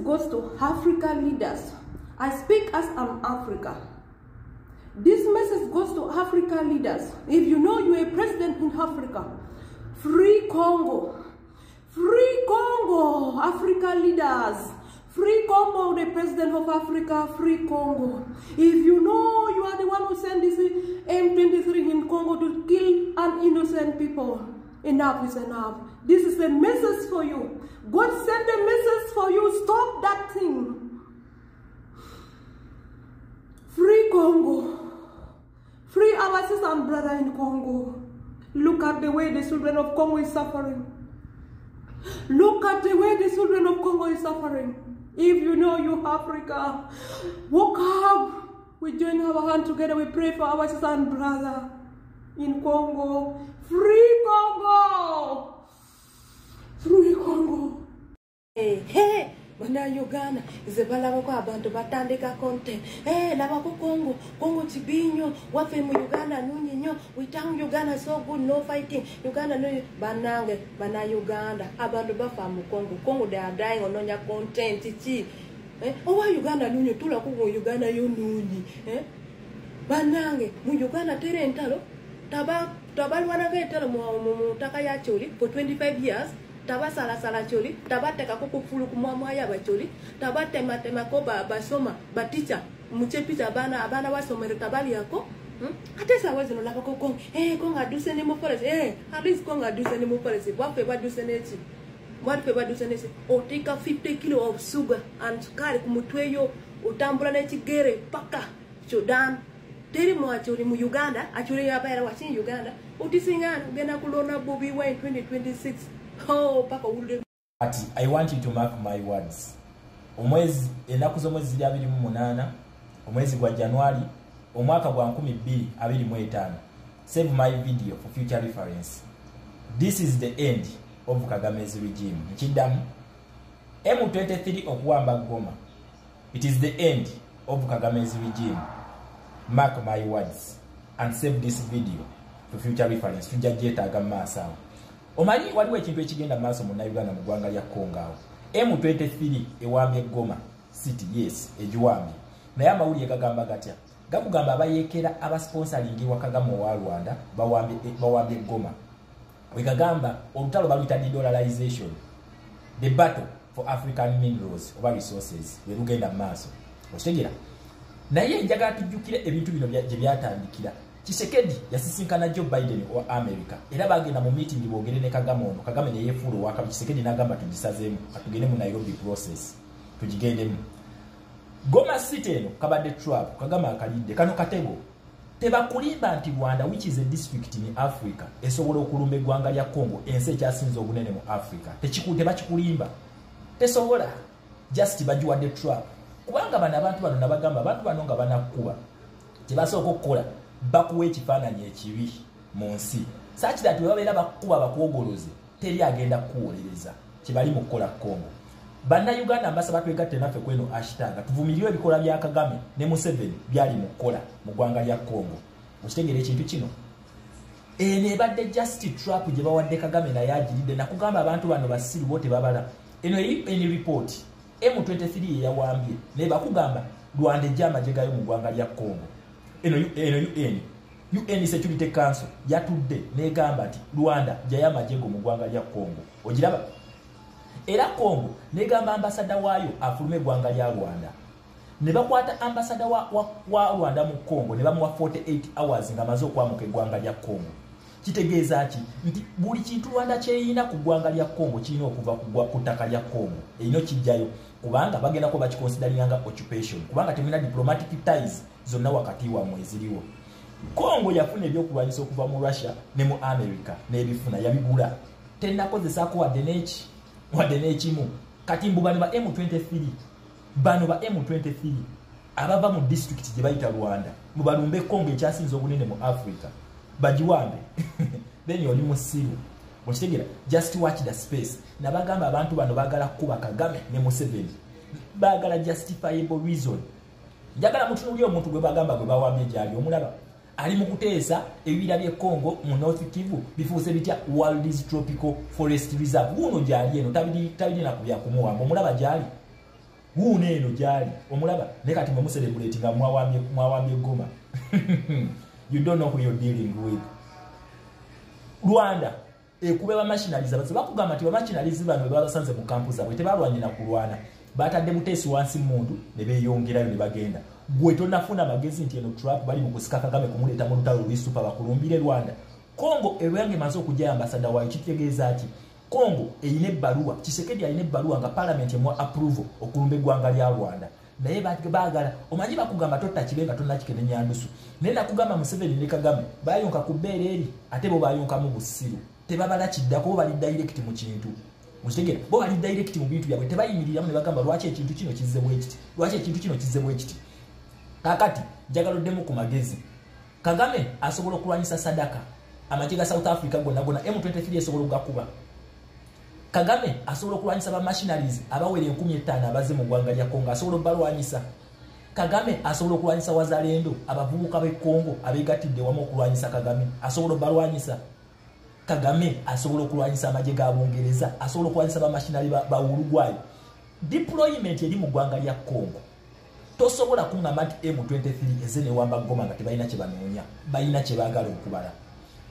message goes to Africa leaders. I speak as I'm Africa. This message goes to Africa leaders. If you know you're a president in Africa, free Congo. Free Congo, Africa leaders. Free Congo, the president of Africa, free Congo. If you know you are the one who sent this M23 in Congo to kill an innocent people, enough is enough. This is a message for you. God sent a message for you. Stop that thing. Free Congo. Free our sister and brother in Congo. Look at the way the children of Congo is suffering. Look at the way the children of Congo is suffering. If you know you Africa, woke up. We join our hand together. We pray for our sister and brother in Congo. Free Congo! Free Congo! Hey, hey! Bana Uganda nze balabako abantu batandika content. Eh, labako Congo, Congo kibinyo, wafe mu Uganda nungi nnyo, we thank Uganda so good, no fighting. Uganda no banange, bana Uganda, abantu bafa mu Congo, Congo they are dying ononya content ki. Eh, owa Uganda nungi tula ku Uganda yo nungi. Eh? Banange mu Uganda tere entalo tabalwanaga entalo mu ttaka ya Choli for 25 years. Tabasalasala Choli, tabatekako kufulu kumwamwaya bacholi, tabatematemako basoma, baticha, muchepita abana, abana basomero tabali yako. Ate sawa zino labako Kongo, eh, Kongo aduse ne mo forest, eh, at least Kongo aduse ne mo forest, wafe baduse nechi. Wafe baduse nechi, otika 50 kilo of sugar and sukari kumutweyo, utambula n'ekigere paka Sudan. Teri mu acholi mu Uganda, acholi yabaera wachin Uganda, otisingana ugenda kulona Bobi Wine 2026. Oh, paka ulule. But I want you to mark my words. Omwezi ennaku z'omwezi ziri 28, omwezi gwa January, omwaka gwa 2025. Save my video for future reference. This is the end of Kagame's regime. Nkiddamu M23 okuwamba Goma. It is the end of Kagame's regime. Mark my words and save this video for future reference. Tujja gyetaaga mu maaso awo. Omanyi waliwo ekintu ekigenda mu maaso munnayuganda mu ggwanga lya Congo awo. M23 ewambye Goma City, yes, egiwambye. Naye amawulire gagamba gatya? Gakugamba abayeekera abasponsoringibwa Kagame owa Rwanda bawambye Goma. Wegagamba olutalo baluyita de-dollarization, the battle for African minerals oba resources lwe lugenda mu maaso. Okitegeera? Naye njagala tujjukire ebintu bino gye byatandikira. Tshisekedi yasisinkana Joe Biden owa America. Era bagenda mu meeting boogere ne Kagame ono. Kagame ne yeefuula owakabi. Tshisekedi n'agamba tugisazeemu, katugende mu Nairobi process. Tugigendemu. Goma City eno kabadde trap, Kagame akalidde. Kano katego. Tebakulimba nti Rwanda, which is a district in Africa, esobola okulumba eggwanga lya Congo, ensi ekyasinze obunene mu Africa. Tebakikulimba. Tesobola. Just bagiwadde trap. Kubanga bano abantu bano nabagamba, abantu bano nga banakkuba. Tebasooka okukola, bakuwa ekifaananyi ekibi mu nsi. Such that bwe babeera bakukuba bakwogoloze, teri agenda kukuwolereza. Kye bali mu kukola Congo. Bannayuganda mbasaba twegatte naffe kweno hashtag tuvumirire ebikolwa bya Kagame ne Museveni byali mu kukola mu ggwanga lya Congo. Okitegeera ekintu kino? Eno ebadde just trap gye bawadde Kagame naye agiridde. Nakugamba abantu bano basiru bo tebabala. Eno eri eni report M23 eyawambye naye bakugamba Rwanda ejja amagye gayo mu ggwanga lya Congo. Eno UN Security Council yatudde n'egamba nti Rwanda jjayo amagye go mu ggwanga lya Congo. Ogiraba? Era Congo negamba ambasada waayo afulume eggwanga lya Rwanda. Ne bakwata ambasada wa Rwanda mu Congo ne bamuwa 48 hours ng'amaze okwamuka eggwanga lya Congo. Kitegeeza ki? Nti buli kintu Rwanda kyeyina ku ggwanga lya Congo kirina okuva ku ttaka lya Congo. Erina kijjayo kubanga bagenda ko bakiconsideringa nga occupation, kubanga temulina diplomatic ties zonna wakati wammwe eziriwo. Congo yafuna ebyokulwanyisa okuva mu Russia ne mu America n'ebifuna yabigula. Tennakozesaako wadde n'eki wadde n'ekimu. Kati mbu bano ba M23, bano ba M23 abava mu district gye bayita Rwanda, mubalumbe Congo ekyasinze obunene mu Africa, bagiwambe. Then oli musiru. Okitegeera? Just watch the space. Nabagamba abantu bano baagala kukuba Kagame ne Museveni. Baagala justifiable reason. Njagala mutunuulire omuntu gwe bagamba gwe bawambye gy'ali, omulaba ali mu kuteesa ebibira by'e Congo mu North Kivu bifuuse bitya World's Tropical Forest Reserve. Guno gy'ali eno tabirina ku byakumuwamba, omulaba gy'ali. Wuuno eno gyali omulaba, naye kati mwe mucelebrate nga mwawambye Goma. You don't know who you're dealing with. Rwanda ekube bamachineries abaze bakugamba nti bamachineries bano babasanze mu kampu zaabwe tebalwanye na kulwana, batadde muteesi wansi mundu ne beeyongerayo ne bagenda. Gwe tonafuna magezi nti eno trap bali mu kusika Kagame kumuleeta mu lutalo lw'isupa bakulumbire Rwanda. Congo erwange maze okujja ambasada waayo, kitegeeza ki? Congo eyina ebbaluwa, Tshisekedi alina ebbaluwa nga parliament emuwa approval okulumba eggwanga lya Rwanda. Naye baagala, omanyi bakugamba totta kibe nga tonnakikenenya ndusu. Naye nakugamba Museveni ne Kagame bayonka ku bbeere eri, ate bo bayonkamu busiru. Tebabala kiddako, bo bali direct mu kintu. Mukitegera, bo bali direct mu bintu byabwe, tebayimiriramu ne bagamba lwaki ekintu kino kizze bwe kiti, lwaki ekintu kino kizze bwe kiti. Kaakati njagala oddemu ku magezi. Kagame asobola okulwanyisa Sadaka, amagye ga South Africa gonna gonna, M23 esobola okugakuba. Kagame asobola okulwanyisa ba machineries abawera 5,000 abazze mu ggwanga lya Congo, asobola okubalwanyisa. Kagame asobola okulwanyisa Wazalendo, abavubuka b'e Congo abeegattidde wamu okulwanyisa Kagame, asobola okubalwanyisa. Kagame asobola okulwanyisa amagye ga Bungereza, asobola okulwanyisa ba machinery ba Uruguay. Deployment eri mu ggwanga lya Congo. Tosobola kuŋŋamba nti M23 ezze newamba Goma nga tebalina kye banoonya, balina kye baagala okubala.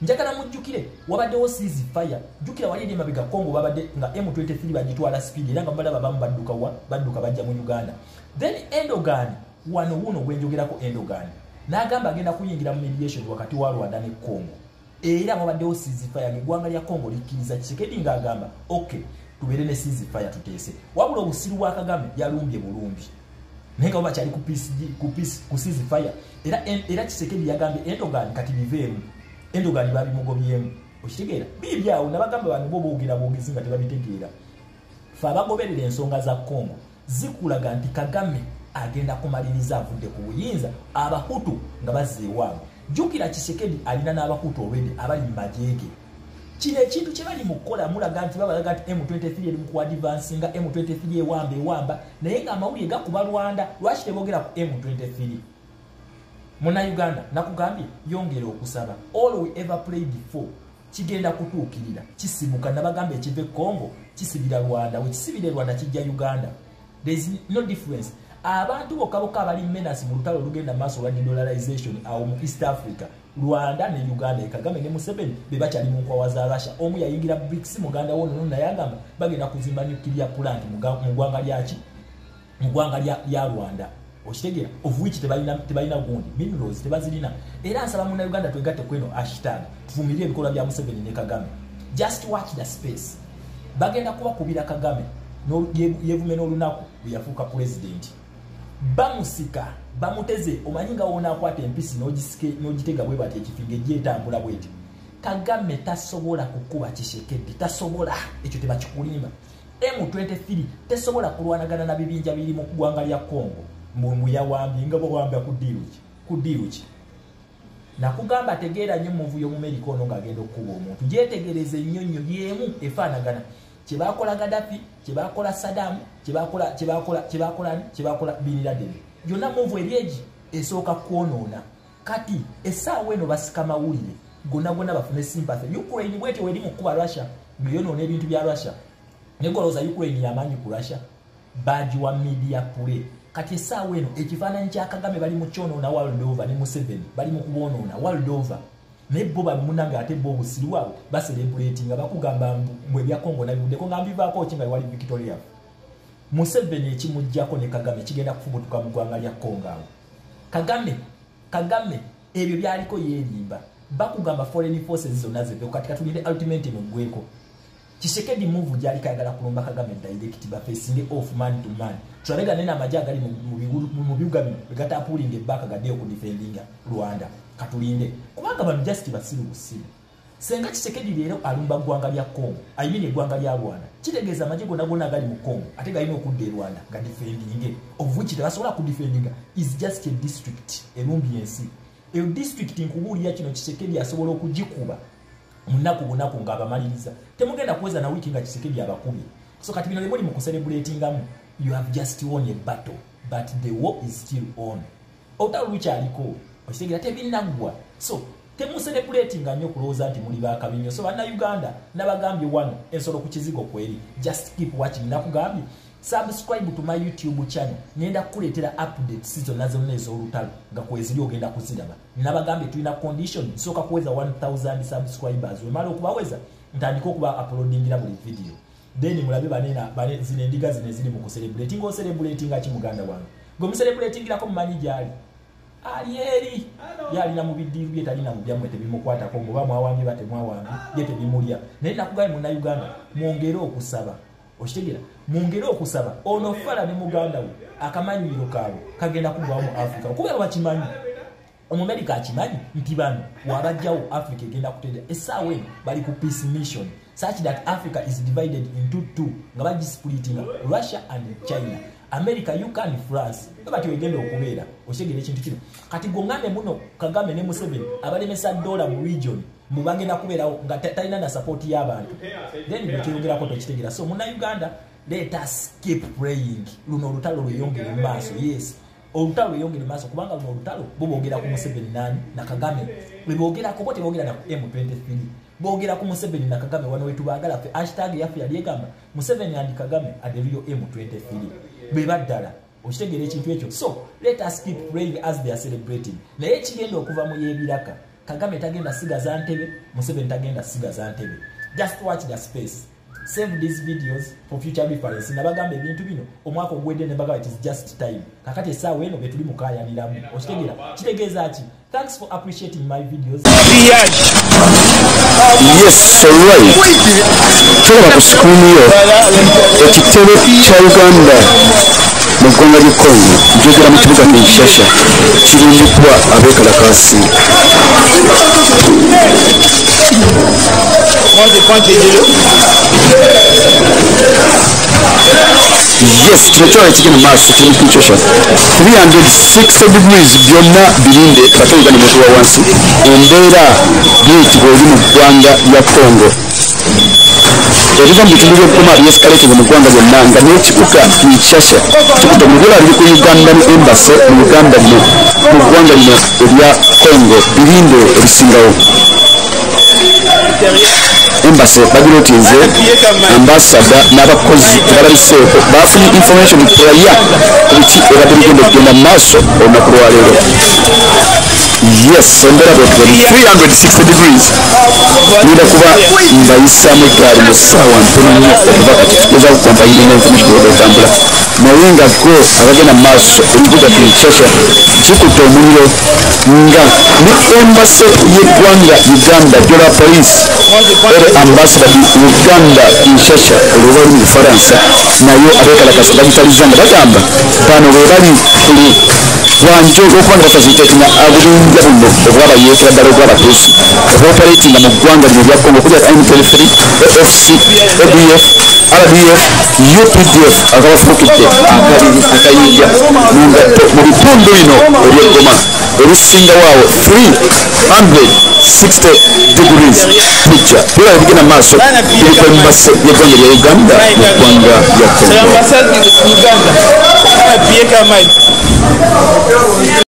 Njagala mujjukire wabaddewo ceasefire. Jjukira wali eri emabega Congo babadde nga M23 bagitwala speed, era nga balaba abamu badduka wa badduka bajja mu Uganda. Then Erdogan wano wuno gwe njogerako, Erdogan n'agamba agenda kuyingira mu mediation wakati wa Rwanda ne Congo. Era wabaddewo ceasefire ng'eggwanga lya Congo likkiriza. Tshisekedi ng'agamba okay, tubeere ne ceasefire tuteese. Wabula obusiru bwa Kagame yalumbye bulumbi, naye nga bo bakyali ku peace, ku peace, ku ceasefire. Era Tshisekedi yagambye Erdogan kati biveemu. Erdogan babimugobyemu, okitegeera? Biibyo awo nabagamba bano bo boogera bwogezi nga tebabitegeera. Fe abagoberera ensonga za Congo zikulaga nti Kagame agenda kumaliriza avudde ku buyinza, Abahutu nga bazza ewaabwe. Jjukira Tshisekedi alina n'Abahutu already abali mu majeege. Kino ekintu kye bali mu kukola mulaga nti babalaga nti M23 eri mu kuadvancinga, M23 ewamba ewamba, naye ng'amawulire gakuba Rwanda. Lwaki teboogera ku M23? Munnayuganda, nakugambye yongera okusaba. All we ever prayed for kigenda kutuukirira, kisibuka. Nabagamba ekiva e Congo kisibira Rwanda, wekisibira e Rwanda kijja Uganda. There is no difference. Abantu bokka bokka abali menace mu lutalo olugenda maaso olwa dedollarization awo mu East Africa, Rwanda ne Uganda. Kagame ne Museveni be bakyali mu nkwawa za Russia. Omu yayingira BRICS, muganda wo nono, naye agamba bagenda kuzimba nuclear plant mu ggwanga lyaki, mu ggwanga lya Rwanda, okitegeera? Of which tebalina gundi, minerals tebazirina. Era nsaba Munnayuganda twegatte kweno hashtag, tuvumirire ebikolwa bya Museveni ne Kagame. Just watch the space. Bagenda kubakubira Kagame yevume n'olunaku lwe yafuuka pulezidenti. Bamusika, bamuteze. Omanyi nga wonaakwata empisi n'ogitega bwe bati ekifi ng'ejja etambula bweti. Kagame tasobola kukuba Tshisekedi, tasobola, ekyo tebakikulimba. M23 tesobola kulwanagana na bibinja biri mu ggwanga lya Congo. Mbu yawambye, nga bwewambya ku deal ki? Ku deal ki? Nakugamba tegeera nnyo move y'Omumerika ono ng'agenda okukuba omuntu, gyetegereze nnyo nnyo. Y'emu efaanagana kyebakola Gaddafi, kyebakola Saddam, kyebakola kyebakola Bin Laden. Yonna move eri egi esooka kwonoona. Kati essaawa eno basika mawulire gonna gonna bafune sympathy. Ukraine bwetyo weri mu kukuba Russia, ng'eyonoona ebintu bya Russia, naye golowooza Ukraine yamaanyi ku Russia? Bagiwa media play. Kati essaawa eno ekifaananyi kya Kagame bali mu kyonoona world over, ne Museveni bali mu kuboonoona world over. Naye bo bamunange, ate bo obusiru bwabwe bacelebrate nga bakugamba mbu ebya Congo nabivuddeko, nga mbivaako ki nga wali Victoria. Museveni ekimuggyako ne Kagame kigenda kufubutuka mu ggwanga lya Congo awo. Kagame ebyo byaliko yeerimba. Bakugamba foreign forces zonna ziveeko. Kati katulinde ultimatum eggweko. Tshisekedi move gyaliko ayagala kulumba Kagame direct, bafacinge off man to man. Tulabe nene amagye agali mu bibuga bino wegatapullinga ebbaka gaddeyo kudefendinga Rwanda. Katulinde, kubanga bano just basiru busiru. Senga Tshisekedi leero alumba ggwanga lya Congo, I mean eggwanga lya Rwanda, kitegeeza amagye gonna gonna agali mu Congo ate galina okudda e Rwanda ga defendinge, of which tebasobola kudefendinga. Is just a district erumbye ensi. Eyo district, nkubuulira kino, Tshisekedi asobola okugikuba munaku bunaku ng'abamaliriza. Temugenda kuweza na wiiki nga Tshisekedi abakubye. So kati bino byemuli mu kucelebratingamu, you have just won a battle, but the war is still on. Olutalo lukyaliko, okitegeera? Tebinaggwa. So temucelebratinga nnyo kulowooza nti muli bakabi nnyo. So Bannayuganda, nabagambye wano ensolo ku kizigo kweri. Just keep watching. Nakugambye Subscribe to my YouTube channel. Ngenda kukuleetera updates zonna zonna ez'olutalo nga kweziri ogenda kuziraba. Nabagambye tulina condition, nsooka kuweza 1000 subscribers. Wemala okubaweza ntandika okuba uploadingira buli video. Then mulabe banena bane zino endiga zino eziri mu kucelebrating. Ocelebrating ki muganda wange? Gwe mucelebratingirako mumanyi gy'ali. Ali eri yalina mu bidiru bye talina mu byammwe tebimukwatako, muba mwawambye ba temwawambye ye tebimulya. Naye nakugambye Munnayuganda mwongere okusaba. Okitegeera? Mwongere okusaba. Ono fala ne muganda we akamanyiro kaabwe kagenda kugwawo mu Africa. Okubeera bakimanyi, Omumerika akimanyi nti bano wabajjawo Africa egenda kutereera. Essaawa eno bali ku peace mission such that Africa is divided into two, nga bagisplitinga Russia and China, America, UK and France. Bati wegenda okubeera. Okitegeera ekintu kino? Kati gongane muno Kagame ne Museveni abalemesa dola mu region mbu bagenda kubeerawo nga talina na support y'abantu. Then bwekyogerako tokitegeera. So Munnayuganda, let us keep praying. Luno olutalo lweyongere mu maaso. Yes, olutalo lweyongere mu maaso, kubanga luno olutalo bo boogera ku Museveni nani na Kagame. Bwe boogerako bo teboogera na ku M23, boogera ku Museveni na Kagame. Wano wetubaagala ffe, hashtag yaffe yali egamba Museveni and Kagame are the real M23. Bwe baddala. Okitegeera ekintu ekyo? So let us keep praying as they are celebrating. Naye ekigenda okuva mu y'ebiraka, Kagame tagenda sigaza ntebe, Museveni tagenda sigaza ntebe. Just watch the space. Save these videos for future reference. Nabagamba ebintu bino omwaka ogwedde ne bagamba it is just time. Kakati essaawa eno betuli mukaayaniramu. Okitegeera? Kitegeeza ki? Thanks for appreciating my videos. Yes, right. Tulaba ku screen yo ekitebe kya Uganda mu ggwanga ly'e Congo, njogera mu kibuga Kinshasa, kirundiddwa abeekalakaasi. Yes, kino kyona ekigenda mu maaso kiri Kinshasa 360 degrees byonna birinde bate Uganda muntu wa wansi. Embeera bwetibwa eri mu ggwanga lya Congo. Ebiva mu bitundu by'e Goma byescalating mu ggwanga lyonna, nga n'ekibuga Kinshasa kikutte omubula biri ku Ugandan Embassy mu Uganda lino mu ggwanga lino erya Congo. Birinde ebisingawo. Embassy bagirotinze, ambassador n'abakozi tebalabiseeko. Bafunye information prior ku biki ebadde bigenda okugenda mu maaso olunaku lwaleero. Yes, embeera bwetyo 360 degrees. Ngenda kuba mbayisaamu eggaali mu ssaawa ntono nnyo okuva kati, tugezaako kukompayiringa information bwebadde etambula. Naye nga go abagenda mu maaso, ekibuga Kinshasa kikutte omuliro nga ne embassy y'eggwanga Uganda de la police ere ambassador Uganda Kinshasa olwoba oli mu Bufalansa, nayo abeekalakasi bagitaliza nga bagamba bano be bali ku lwanjo olw'okuba nga bafacilitatinga obubinja buno obw'abayeekera ddala obw'abatuusi obwoperatinga mu ggwanga lino erya Congo okuli M23, AFC, ADF, RDF, UPDF akabafukidde akayinja mu ngatto mu bitundu bino eby'e Goma ebisingawo awo 360 degrees picture. Biraba ebigenda mu maaso biri ku embassy y'eggwanga lya Uganda mu ggwanga lya C'est Congo. l'ambassade de Uganda.